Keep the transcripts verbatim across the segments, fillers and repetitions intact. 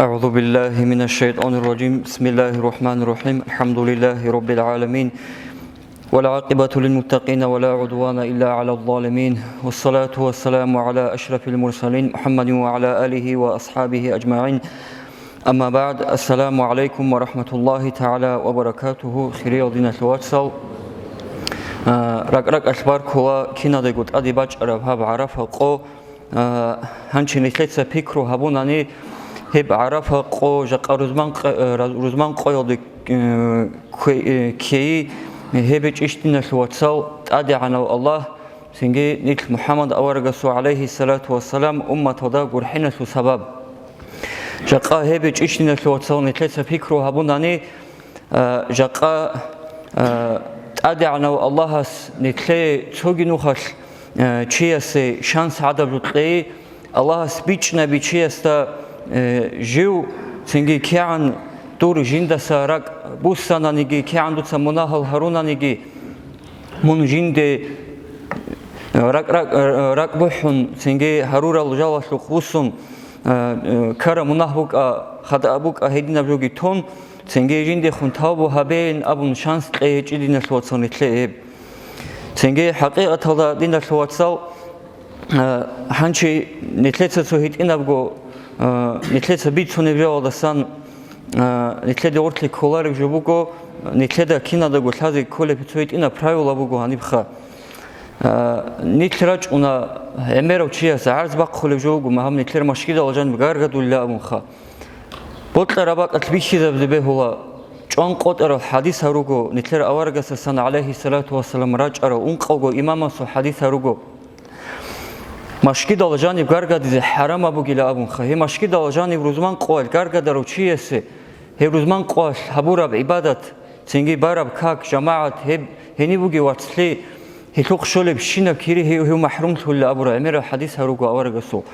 أعوذ بالله من الشيطان الرجيم. بسم الله الرحمن الرحيم. الحمد لله رب العالمين. والعاقبة للمتقين ولا عدوان إلا على الظالمين. والصلاة والسلام على أشرف المرسلين محمد وعلى آله وأصحابه أجمعين. أما بعد. السلام عليكم ورحمة الله تعالى وبركاته. Хириял диналъул вацал, а, ракӀ-ракӀалъ баркула киназдаго тӀаде бачӀараб гьаб ГӀарафа къо. А, гьанже нилъеца пикру гьабунани, гьеб ГӀарафа къо жакъа рузман къ-, э, ра-, рузман къоялде, э, кве-, э, ккей, гьеб гьечӀищ, диналъул вацал, ТӀадегӀанав Аллагь, цинги нилъ МухӀаммад аварагасул, гӀалайгьиссалату вассалам, умматалда гурхӀиналъул сабаб. Жакъа гьеб гьечӀищ, диналъул вацал, нилъеца пикру гьабунани, а, жакъа, а, ТӀадегӀанав Аллагьас нилъее цоги нухалъ, а, чиясе шанс гӀадаб жо кьей, Аллагьас бичӀчӀинаби чиясда, э, жив, цинги кигӀан дур жиндаса ракӀ буссананиги, кигӀан дуца мунагьал гьарунаниги, мун жинде, э, ракӀ-, ракӀ-, э, ракӀ бухӀун, цинги гьарурал жалалъухъ вуссун, э, э, ккара мунагь букӀа, хатӀа букӀа гьединаб жоги тун, цинги жиндехун тавбу гьабейин абун шанс кьей гьечӀи, диналъул вацал, нилъее гьеб. Цинги хӀакъикъаталда, диналъул вацал, а, гьанже нилъеца цо гьитӀинабго, а, нилъеца бицунеб жоялдасан, а, нилъеда гъорлъе кколареб жо буго, нилъеда киназдаго лъазе кколеб цо гьитӀинаб правила буго гьанибха. А, нилъ рачӀуна, гӀемерав чияс гӀарз бахъулеб жо буго, магьаб нилъер машгидал жаниб гаргадулила абунха. Бокьараб бакӀалъ бихьизабизе бегьула, чӀван къотӀарал хӀадисал руго, нилъер аварагасдасан, гӀалайгьиссалату вассалам, рачӀарал ункъавго имамасул хӀадисал руго. Машгидал жаниб гаргадизе хӀарамаб бугила абунха. Гьеб машгидал жаниб рузман къоялъ гаргадарав чиясе, гьеб рузман къоялъ гьабураб гӀибадат, цинги бараб как, жамагӀат, гьеб гьениб бугеб вацлъи, гьелъухъ щолебщинаб кири гьев, гьев махӀрумлъулила абураб гӀемераб хӀадисал руго аварагасул.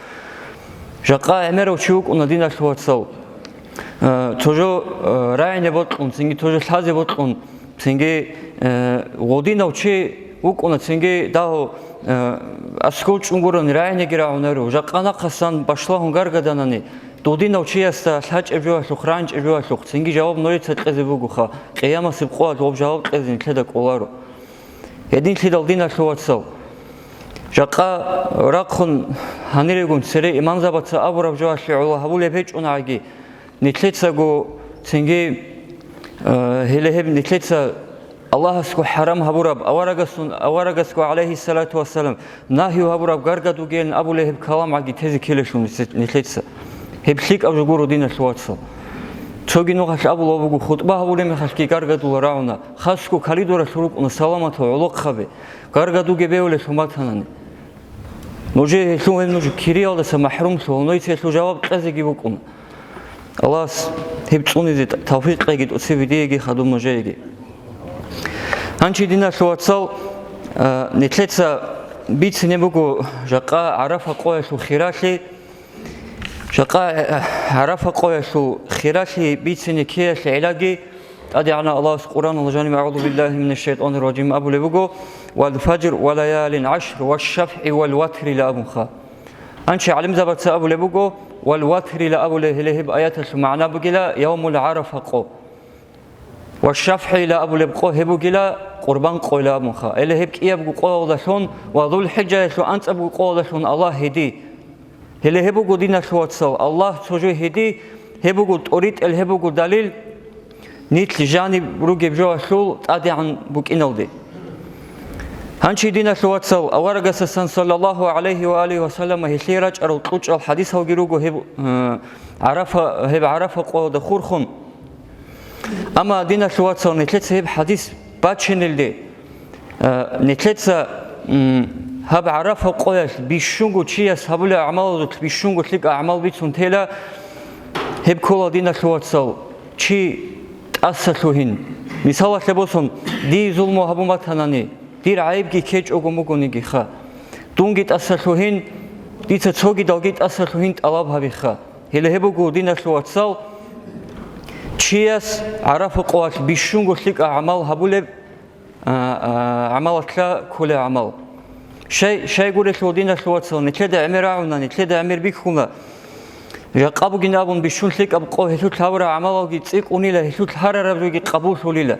Жакъа гӀемерав чи вукӀуна, диналъул вацал, э, цо жо, э, рагӀине бокьун, цинги цо жо лъазе бокьун, цинги, э, гъодинав чи вукӀуна, цинги дагьав, э, аскӀов чӀун гурони рагӀинеги рагӀунарев. Жакъа нахъасан башлагьун гаргаданани, дудинав чиясда лъачӀеб жоялъухъ, рагӀинчӀеб жоялъухъ, цинги жаваб нужеца кьезе бугоха, къиямасеб къоялъ гъоб жаваб кьезе нилъеда кӀоларо. Гьединлъидал, диналъул вацал, жакъа рахъун гьанирегун цере имамзабаца абураб жоялъе гӀоло гьабулеб гьечӀонаги, нилъецаго цинги, э, гьеле гьеб нилъеца Аллагьасго хӀарам гьабураб, аварагасун, аварагасго, гӀалайгьиссалату вассалам, нагью гьабураб гаргад вугилан абулеб гьеб каламгӀаги тезе ккелелъул нилъе-, нилъеца. Гьеб лъикӀаб жо гуро, диналъул вацал. Цоги нухалъ абулеб буго, хутӀба гьабулеб мехалъги гаргадула рагӀуна, хасго коридоралъур рукӀуна саламатал гӀолохъаби, гаргадуге бевулелъул батанани. Нужее гьелъул гьеб нуж кириялдаса махӀрумлъула, нужеца гьелъул жаваб кьезеги букӀуна. Аллагьас гьеб цӀунизе тавфикъ кьеги, тӀоцебе диеги хадуб нужееги. Гьанже, диналъул вацал, а, нилъеца бицине буго жакъа ГӀарафа къоялъул хиралъи, жакъа, а, ГӀарафа къоялъул хиралъи бицине ккеялъе гӀиллаги, ТӀадегӀанав Аллагьас Къуръаналда жаниб: «АгӀузу биллагьи минаш шайтӀанир ражим», абулеб буго: «Вал фажр ва лаялин гӀашр, ваш шафгӀи вал ватрила», абунха. Гьанже гӀалимзабаца абулеб буго, вал ватрила абулеб гьеле гьеб аяталъул магӀна бугила явмул ГӀарафа къо. Ва шафгӀила абулеб къо гьеб бугила къурбан къойила абунха. Гьеле гьеб кӀиябго къоялдалъун ва ЗулхӀижаялъул анцӀабго къоялдалъун Аллагь гьеди. Гьеле гьеб буго, диналъул вацал, Аллагь цо жо гьеди, гьеб буго тӀоритӀел, гьеб буго далил, нилъ жаниб ругеб жоялъул тӀадегӀан букӀиналде. Гьанже, диналъул вацал, аварагасасан, саллаллагьу гӀалайгьи ва алигьи ва саллама, гьелъие рачӀарал кьучӀал хӀадисалги руго гьеб, э, ГӀарафа, гьеб ГӀарафа къоялда хурхун. Амма, диналъул вацал, нилъеца гьеб хӀадис бачинелде, э, нилъеца, м, гьаб ГӀарафа къоялъ бищунго чияс гьабулеб гӀамалазулъ бищунго лъикӀа гӀамал бицун тела, гьеб ккола, диналъул вацал, чи тӀасалъугьин. Мисалалъе босун, дие зулму гьабун батанани, дир гӀайибги ккечӀого мугонигиха. Дунги тӀасалъугьин, дица цогидалги тӀасалъугьин тӀалаб гьабиха. Гьеле гьеб буго, диналъул вацал, чияс ГӀарафа къоялъ бищунго лъикӀа гӀамал гьабулеб, а, а, гӀамалалъа кколеб гӀамал. Щай, щайгурелъул, диналъул вацал, нилъеда гӀемер рагӀуна, нилъеда гӀемер бихьула. Жакъа бугин абун бищун лъикӀаб къо гьелъулъ гьабураб гӀамалалги цӀикӀкӀунила, гьелъулъ гьарараб жоги къабуллъулила.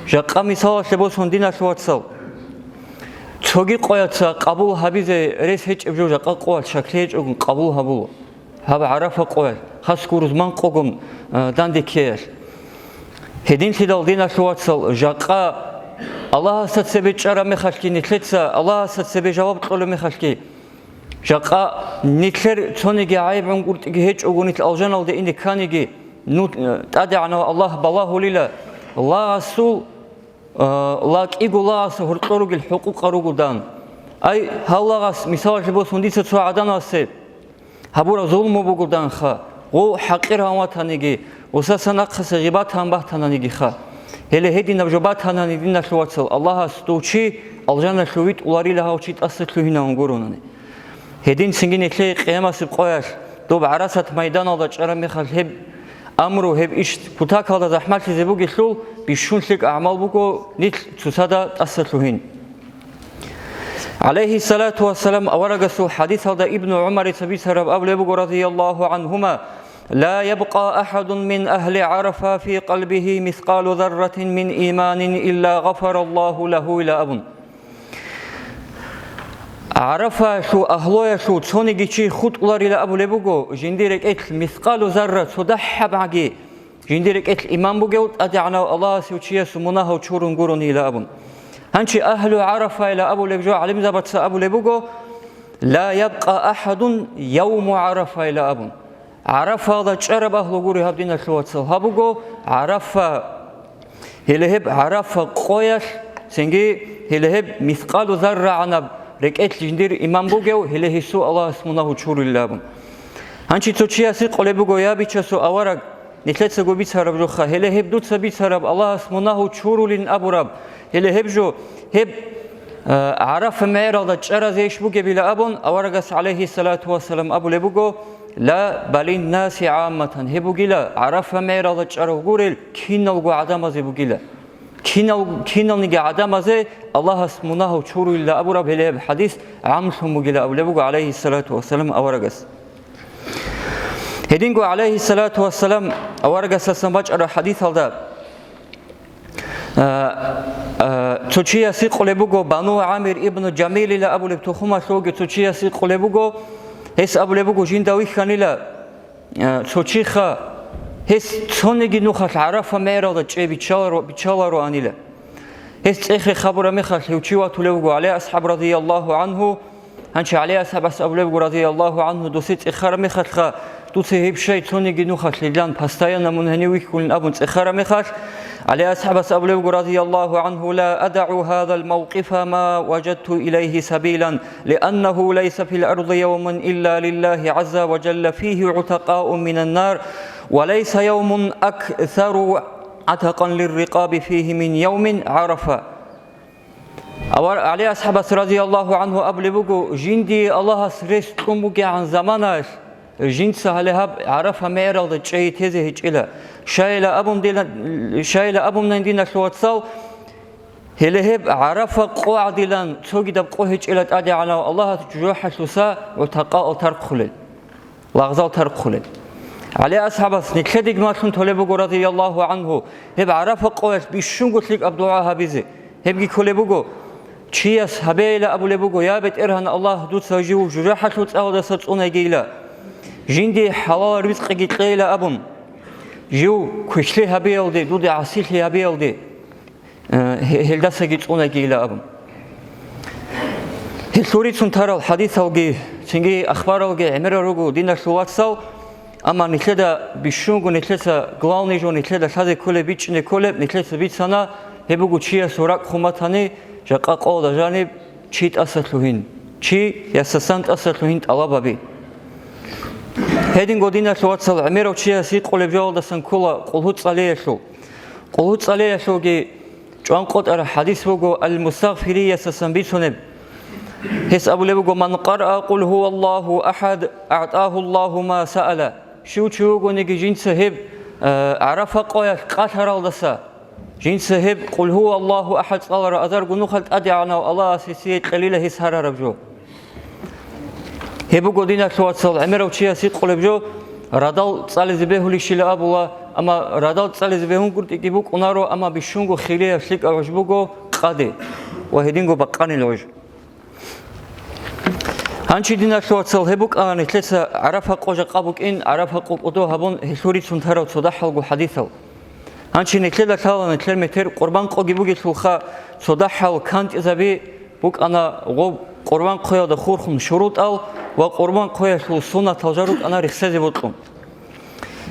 Жакъа мисалалъе босун, диналъул вацал, цоги къояца къабул гьабизе рес гьечӀеб жо жакъа къоялъ щаклъи гьечӀогун къабул гьабула. Гьаб ГӀарафа къоялъ, хас гурузман къогун, а, данде ккеялъ. Гьединлъидал, диналъул вацал, жакъа Аллагьасда цебе чӀараб мехалъги, нилъеца Аллагьасда цебе жаваб кьолеб мехалъги, жакъа нилъер цониги гӀайиб гӀунгутӀиги гьечӀого нилъ алжаналде ине кканиги, ну, ТӀадегӀанав Аллагь балагьулила лагъасул, а, ла кӀиго лагъасул гьоркьор ругел хӀукъукъа ругодан. Ай, гьал лагъас, мисалалъе босун, дица цо гӀаданалъе гьабураб зулму бугоданха, гъов хӀакъир гьан ватаниги, усасан ахъасе гъибат гьан батананигиха. Гьеле гьединаб жо батанани, диналъул вацал, Аллагьас дов чи алжаналъув витӀуларила гьав чи тӀаса лъугьинавун гуронани. Гьединцинги нилъее къиямасеб къоялъ доб ГӀарасат майданалда чӀараб мехалъ гьеб амру, гьеб иш кутакалда захӀмалъизе бугелъул, бищун лъикӀ гӀамал буго нилъ цоцазда тӀаса лъугьин. ГӀалайгьиссалату вассалам, аварагасул хӀадисалда Ибну ГӀумарица бицараб абулеб буго, радияллагьу гӀангьума: «Ла ябкъа ахӀадун мин агьли ГӀарафа фи къалбигьи мискъалу зарратин мин иманин илла гъафараллагьу лагьу», ила абун. ГӀарафаялъул агьлуялъул цониги чи хутӀуларила абулеб буго, жиндир рекӀелъ мискъалу зарра, цо дагьабгӀаги, жиндир рекӀелъ иман бугев ТӀадегӀанав Аллагьасев чиясул мунагьав чурун гуронила абун. Гьанчи агьлу ГӀарафайила абулеб жо гӀалимзабаца абулеб буго: «Ла ябкъа ахӀадун явму ГӀарафайила», – абун. ГӀарафаялда чӀараб агьлу гури гьаб, диналъул вацал, гьаб буго ГӀарафа, гьеле гьеб ГӀарафа къоялъ, цинги гьеле гьеб мискъалу заррагӀанаб рекӀелъ жиндир иман бугев, гьеле гьесул Аллагьас мунагьу чурулила абун. Гьанчи цо чияс гьикъулеб буго: «Я, бичасул авараг, нилъецаго бицараб жоха, гьеле гьеб дуца бицараб Аллагьас мунагьу чурулин абураб, гьеле гьеб жо, гьеб, а, ГӀарафа мегӀералда чӀаразейищ бугебила?» абун, аварагас, гӀалайгьиссалату вассалам, абулеб буго: «Ла, балиннаси гӀамматан, гьеб бугила ГӀарафа мегӀералда чӀарав гурел киналго гӀадамазе бугила. Кинал-, киналниги гӀадамазе Аллагьас мунагьав чурулила абураб гьеле гьеб хӀадис гӀамлъун бугила», – абулеб буго, гӀалайгьиссалату вассалам, аварагас. Гьединго, гӀалайгьиссалату вассалам, аварагасдасан бачӀараб хӀадисалда, а, а, цо чияс гьикъулеб буго, Бану ГӀамир ибну Жамилила абулеб тухумалъулги цо чияс гьикъулеб буго, гьес абулеб буго: «Жинда вихьанила, а, цо чиха, гьес цониги нухалъ ГӀарафа мегӀералда чӀей биччаларо-, биччалароанила». Гьес цӀехе хабураб мехалъ гьев чи ватулев вуго ГӀали асхӀаб, радияллагьу гӀангьу. Гьанчи ГӀали асхӀабас абулеб буго, радияллагьу гӀангьу, досе цӀехараб мехалъха, дуца гьеб щай цониги нухалъ лъилан, постоянно мун гьенив вихьулин абун цӀехараб мехалъ, ГӀали асхӀабас абулеб буго, радияллагьу гӀангьу: «Ла адагӀу гьазал мавкъифа ма важадту илайгьи сабилан, лианнагьу лайса фил арди явмун илла лиллагьи гӀазза ва жалла фигьи гӀутакъаун минан нар, ва лайса явмун аксару гӀатакъан лиррикъаби фигьи мин явми ГӀарафа». Авар-, ГӀали асхӀабас, радияллагьу гӀангьу, абулеб буго: «Жиндие Аллагьас рес кьун бугегӀан заманаялъ, жинца гьале гьаб ГӀарафа мегӀералда чӀей тезе гьечӀила. Щайила абун дила-, щайила абунан, диналъул вацал, гьеле гьеб ГӀарафа къо гӀадилан цогидаб къо гьечӀила ТӀадегӀанав Аллагьас жужахӀалъуса гӀутакъаал тархъулел». Лагъзал тархъулел. ГӀали асхӀабас нилъедаги малъун толеб буго, радияллагьу гӀангьу, гьеб ГӀарафа къоялъ бищунго лъикӀаб дугӀа гьабизе. Гьебги кколеб буго, чияс гьабейила абулеб буго: «Я, БетӀергьан Аллагь, дуца жив жужахӀалъул цӀалдаса цӀунайгийила, жинде хӀалал ризкъиги кьейила», – абун, жив квешлъи гьабиялде, дуде гӀасилъи гьабиялде. Э, гье-, гьелдасаги цӀунайгийила абун. Гьелъул рицун тарал хӀадисалги, цинги ахбаралги гӀемерал руго, диналъул вацал, амма нилъеда бищунго, нилъеца главный жо, нилъеда лъазе кколеб, бичӀчӀине кколеб, нилъеца бицана, гьеб буго чиясул ракӀ хъуматани, жакъа къоялда жаниб чи тӀаса лъугьин, чи ясасан тӀаса лъугьин тӀалаб гьаби. Гьединго, диналъул вацал, гӀемерав чияс гьикъулеб жоялдасан ккола къулгьу цӀалиялъул. Къулгьу цӀалиялъулги чӀван къотӀараб хӀадис буго Ал-Мустагъфириясасан бицунеб. Гьес абулеб буго: «Ман къараа къул гьуваллагьу ахӀад, агӀтӀагьу Аллагьу ма саала». Щив чи вугониги жинца гьеб, э, ГӀарафа къоялъ къалъаралдаса, жинца гьеб къул гьуваллагьу ахӀад цӀаларав азарго нухалъ ТӀадегӀанав Аллагьас гьесие кьелила гьес гьарараб жо. Гьеб буго, диналъул вацал, гӀемерав чияс гьикъулеб жо, Радал цӀализе бегьулищила абула, амма радал цӀализе бегьунгутӀиги букӀунаро, амма бищунго хирияб лъикӀаб гӀуж буго къаде ва гьединго бакъанил гӀуж. Гьанчи, диналъул вацал, гьеб букӀана нилъеца ГӀарафа къо жакъа букӀин, ГӀарафа къо кӀодо гьабун, гьелъул рицун тарав цо дагьалго хӀадисал. Гьанчи нилъеда лъала, нилъер метер къурбан къоги бугелъулха, цо дагьал кантӀизаби букӀана гъоб къурбан хъвеялда хурхун шурутӀал ва къурбан хъвеялъул суннатал жал рукӀана рехсезе бокьун.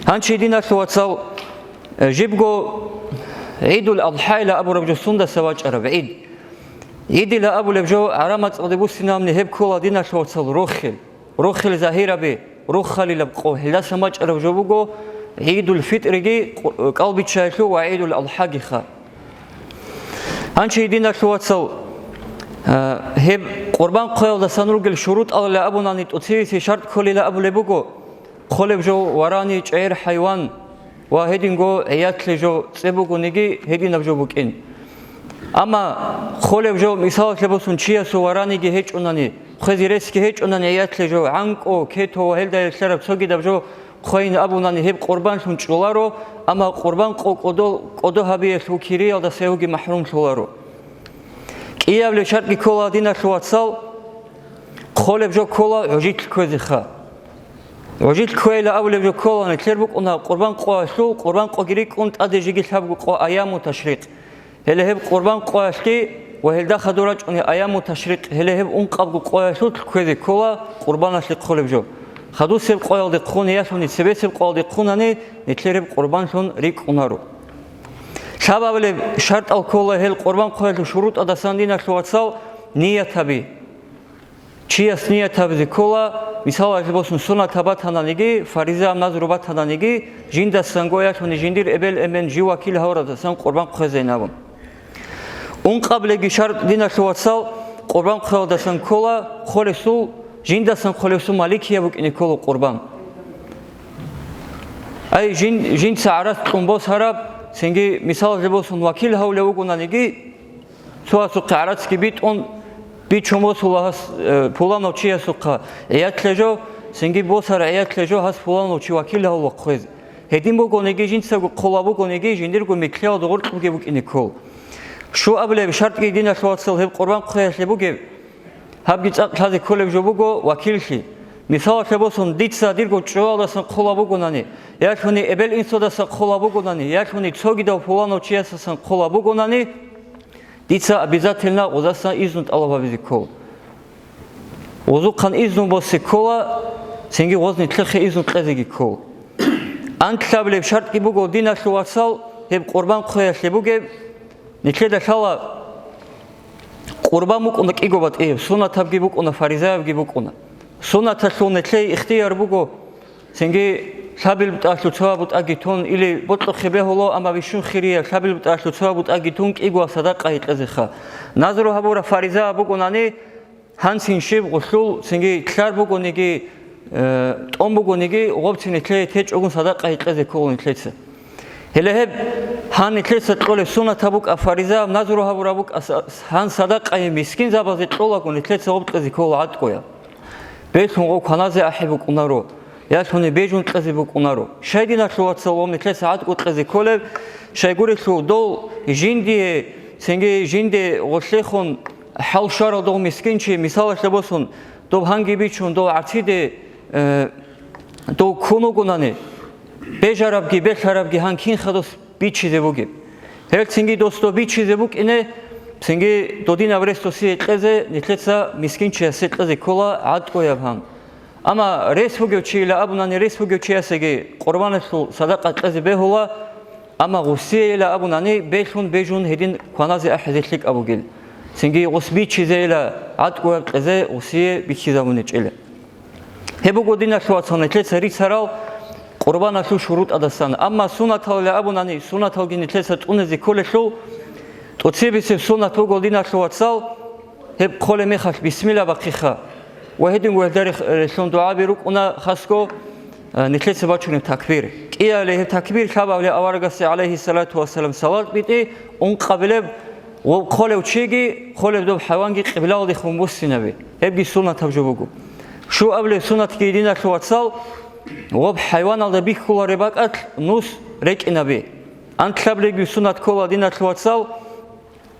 Гьанчи, диналъул вацал, э, жибго ГӀидул Адхъайила абураб жо сундаса вачӀараб гӀид. ГӀидила абулеб жо гӀарамацӀалде буссинабни гьеб ккола, диналъул вацал, рохел. Рохел загьираби, рохалилаб къо, гьелдасан бачӀараб жо буго ГӀидул ФитӀриги къу-, кӀалбиччаялъул ва ГӀидул Адхъагиха. Гьанчи, диналъул вацал, а, гьеб къурбан хъвеялдасан ругел шурутӀалила абунани, тӀоцевисе шарт кколила абулеб буго, хъолеб жо варани чӀегӀер хӀайван ва гьединго гӀиятлъе жо цӀе бугониги, гьединаб жо букӀин. Амма хъолеб жо, мисалалъе босун, чиясул вараниги гьечӀунани, хъвезе ресги гьечӀунани гӀиятлъе жо, гӀанкӀу, кету ва гьелда гьелъараб цогидаб жо хъвейин абунани, гьеб къурбанлъун чӀоларо, амма къурбан къо кӀодо, кӀодо гьабиялъул кириялдаса гьевги махӀрумлъуларо. КӀиабилеб шартӀги ккола, диналъул вацал, хъолеб жо ккола гӀужилъ кквезеха. ГӀужилъ кквейила абулеб жо ккола, нилъер букӀуна къурбан къоялъул, къурбан къоги рикӀкӀун тӀаде жеги лъабго къо, аяму ташрикъ. Гьеле гьеб къурбан къоялъги ва гьелда хадур рачӀуни аяму ташрикъ, гьеле гьеб ункъабго къоялъулъ кквезе ккола къурбаналъе хъолеб жо. Хадусеб къоялдехъун, ялъуни цебесеб къоялдехъунани, нилъер гьеб къурбанлъун рикӀкӀунаро. Лъабабилеб шартӀал ккола гьел къурбан хъвеялъул шурутӀадасан, диналъул вацал, ниятаби. Чияс ният гьабизе ккола, мисалалъе босун, сунат гьабатананиги, фариза гьаб назру батананиги, жиндасанго, ялъуни жиндир эбел-эмен жив вакил гьаврадасан къурбан хъвезейин абун. Ункъабилебги шартӀ, диналъул вацал, къурбан хъвеялдасан ккола, хъолесул, жиндасан хъолесул маликияб букӀине ккола къурбан. Ай, жин, жинца гӀарац кьун босараб, цинги, мисалалъе босун, вакил гьавулев вугонаниги, цо гьасухъе гӀарацги битӀун, бичун босула гьас, э, пуланав чиясухъа гӀиятлъе жо, цинги босара гӀиятлъе жо гьас пуланав чи вакил гьавула хъвезе. Гьедин бугониги, жинцаго хъула бугониги, жиндирго микьлъиялда гъоркьги букӀине ккол. Щуабилеб шартӀги, диналъул вацал, гьеб къурбан хъвеялъе бугеб, гьабги цӀакъ лъазе кколеб жо буго вакиллъи. Мисалалъе босун, дица дирго чӀуялдасан хъула бугонани, ялъуни эбел-инсудаса хъула бугонани, ялъуни цогидав пуланав чиясасан хъула бугонани, дица обязательно гъозасан изну тӀалаб гьабизе ккол. Гъозухъан изну босе ккола, цинги гъоз нилъехъе изну кьезеги ккол. Анлъабилеб шартӀги буго, диналъул вацал, гьеб къурбан хъвеялъе бугеб, нилъеда лъала къурбан букӀуна кӀиго батӀияб, сунатабги букӀуна, фаризаябги букӀуна. Сунаталъул нилъее ихтияр буго, цинги лъабил бутӀалъул цо бутӀаги тун, или бокьухъе бегьуло, амма бищун хирияб лъабил бутӀалъул цо бутӀаги тун кӀиго садакъа гьекъезеха. Назру гьабураб фариза букӀунани, гьанцин щиб гъулъул, цинги лъар бугониги, э, тӀон бугониги, гъоб цин нилъее течӀогун садакъа гьекъезе ккола нилъеца. Гьеле гьеб гьан нилъеца кьолеб сунатаб букӀа, фаризаяб назру гьабураб букӀа, са-, гьан садакъа гьеб мискинзабазе кьолаго нилъеца гъоб кьезе ккола гӀатӀкӀояб. Белъун гъов кваназе ахӀи букӀунаро, ялъуни бежун кьезе букӀунаро. Щай, диналъул вацал, гъоб нилъеца гӀатӀкӀо кьезе кколеб? Щайгурелъул дол жиндие, цинги жинде гъолъехун хӀал щварал дов мискинчи, мисалалъе босун, дов гьанги бичун, дов гӀарциде, э, дов ккун вугонани, бежарабги белъарабги гьан кинха дос бичизе бугеб? Гьел цинги дос дов бичизе букӀине, цинги додинаб рес досие кьезе, нилъеца мискинчиясе кьезе ккола гӀатӀкӀояб гьан. Амма рес бугев чийила абунани, рес бугев чиясеги къурбаналъул садакъа кьезе бегьула, амма гъусиейила абунани, белъун бежун гьедин кваназе ахӀизе лъикӀаб бугел. Цинги гъус бичизейила гӀатӀкӀояб кьезе гъусие бихьизабунечӀила. Гьеб буго, диналъул вацал, нилъеца рицарал къурбаналъул шурутӀадасан. Амма сунаталила абунани, сунаталги нилъеца тӀунезе кколелъул, тӀоцебесеб сунат буго, диналъул вацал, гьеб хъолеб мехалъ бисмилла бахъиха. Ва гьединго гьелда релълъун дугӀаби рукӀуна хасго, э, нилъеца бачунеб такбир. КӀиабилеб гьеб такбир лъабабилеб аварагасде, гӀалайгьиссалату вассалам, салат битӀи, ункъабилеб ва хъолев чиги, хъолеб доб хӀайванги къиблаялдехун буссинаби. Гьебги сунатаб жо буго. Щуабилеб сунатги, диналъул вацал, Гъоб хӀайваналда бихьулареб бакӀалъ нус рекӀинабе. Анкьабилебги сунат ккола, диналъул вацал,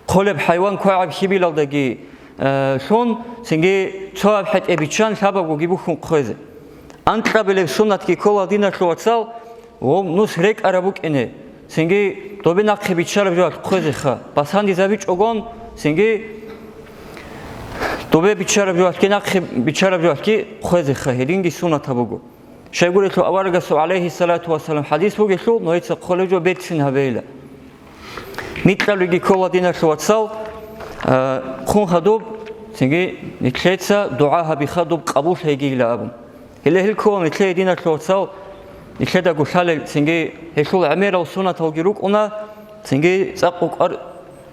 хъолеб хӀайван квагӀаб хьибилалдаги, э, лъун, цинги цо гьаб хӀетӀе биччан лъабабгоги бухьун хъвезе. Анкьабилеб сунатги ккола, диналъул вацал, гъоб нус рекӀараб букӀине, цинги добе нахъе биччараб жоялъ хъвезеха. БасандизабичӀогон, цинги добе биччараб жоялъги нахъе биччараб жоялъги хъвезеха, гьединги сунатаб буго. Щайгурелъул аварагасул, гӀалайгьиссалату вассалам, хадис бугелъул, нужеца хъолеб жо берцин гьабейила. Микьалуги ккола, диналъул вацал, а, хъун хадуб, цинги нилъеца дугӀа гьабиха дуб къабул гьегийила абун. Гьеле гьел ккола нилъее, диналъул вацал, нилъедаго лъалел, цинги гьелъул гӀемерал сунаталги рукӀуна, цинги цӀакъ укӀар,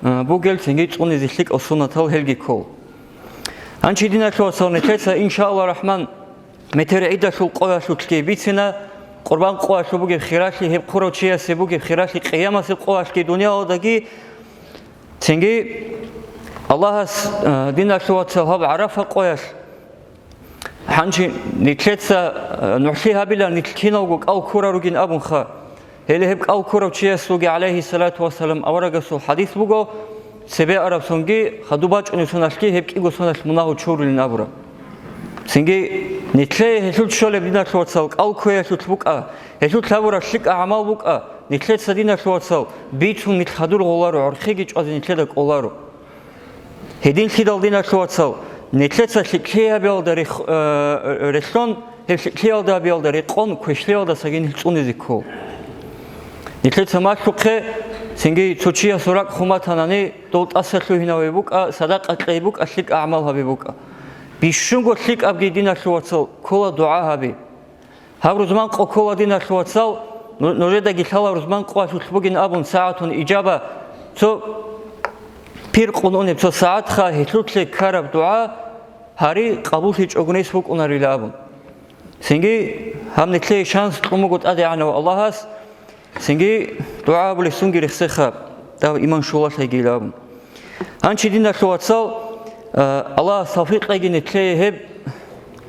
а, бугел, цинги цӀунизе лъикӀал сунатал гьелги ккол. Гьанчи, диналъул вацал, нилъеца, иншаалла рахман, метер гӀидалъул къоялъулъги бицина, къурбан къоялъул бугеб хиралъи, гьеб хъурав чиясе бугеб хиралъи, къиямасеб къоялъги дуниялалдаги, цинги Аллагьас, э, диналъул вацал, гьаб ГӀарафа къоялъ, гьанчи нилъеца, э, нугӀлъи гьабила, нилъ киналго кӀал ккурал ругин абунха. Гьеле гьеб кӀал ккурав чиясулги, гӀалайгьиссалату вассалам, аварагасул хадис буго, цебе араб сонги, хадуб бачӀунеб соналъги гьеб кӀиго соналъ мунагьал чурулин абураб. Цинги нилъее гьелъул щолеб, диналъул вацал, кӀал кквеялъулъ букӀа, гьелъул гьабураб лъикӀа гӀамал букӀа, нилъеца, диналъул вацал, бицун нилъ хадур гъоларо, гӀорхъиги чӀвазе нилъеда кӀоларо. Гьединлъидал, диналъул вацал, нилъеца лъикӀлъиябиялда рехун, гьеб лъикӀлъиялда абиялда рекъон квешлъиялдасаги нилъ цӀунизе ккол. Нилъеца малъухъе, цинги цо чиясул ракӀ хъуматанани, дол тӀаса лъугьинаве букӀа, садакъа кьей букӀа, лъикӀа гӀамал гьабе букӀа. Бищунго лъикӀабги, диналъул вацал, ккола дугӀа гьаби. Гьаб рузман къо ккола, диналъул вацал, ну-, нужедаги лъала рузман къоялъулъ бугин абун сагӀатун ижаба, цо пир къунунеб цо сагӀатха гьелъулъе ккараб дугӀа гьари къабуллъичӀого нес букӀунарила абун. Цинги гьаб нилъее шанс кьун буго ТӀадегӀанав Аллагьас, цинги дугӀа гьабулесунги рехсеха, дагьаб иман щулалъайгила абун. Гьанчи, диналъул вацал, а, Аллагьас тавфикъ кьеги нилъее гьеб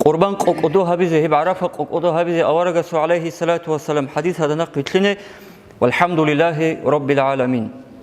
къурбан къо кӀодо гьабизе, гьеб ГӀарафа къо кӀодо гьабизе аварагасул, гӀалайгьиссалату вассалам, хадис гьадинахъ вилълъине. ВалхӀамдулиллагьи раббил гӀаламин.